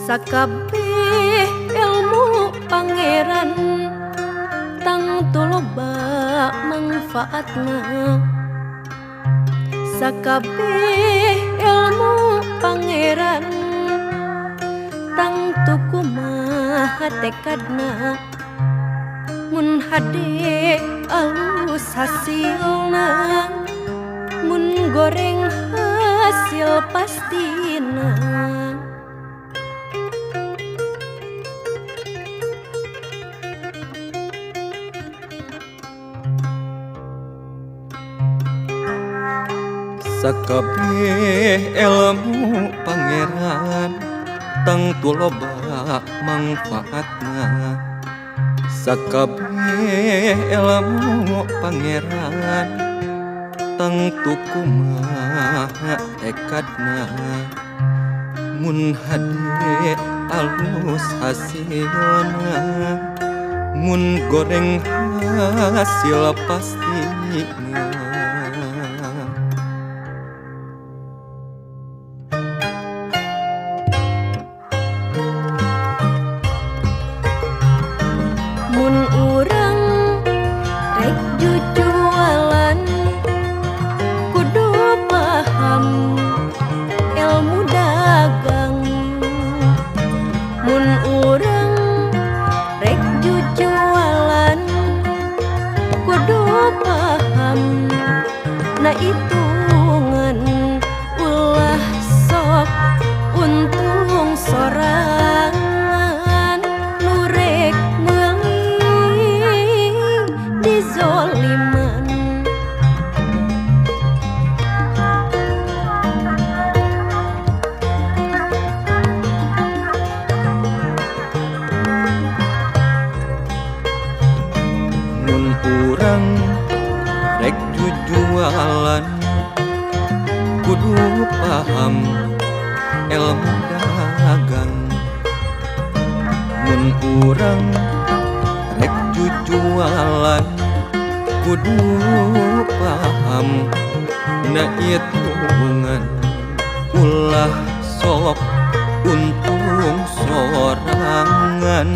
Sakabeh ilmu pangeran tangtu loba mangfaatna. Sakabeh ilmu pangeran tangtu kumaha tekadna. Mun hade alus hasilna, mun goreng hasil pastina. Sakabeh ilmu pangeran tangtu loba mangfaatna. Sakabeh ilmu pangeran tangtu kumaha tekadna. Mun hade alus hasilna, mun goreng hasil pastina. Mun urang rek jujualan kudu paham ilmu dagang. Mun urang rek jujualan kudu paham na hitungan, ulah sok untung sorangan nu rek meuli dizoliman. Mun urang rek jujualan kudu paham ilmu dagang. Mun urang rek jujualan kudu paham na hitungan, ulah sok untung sorangan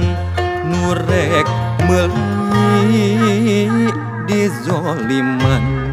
nu rek meuli dizoliman.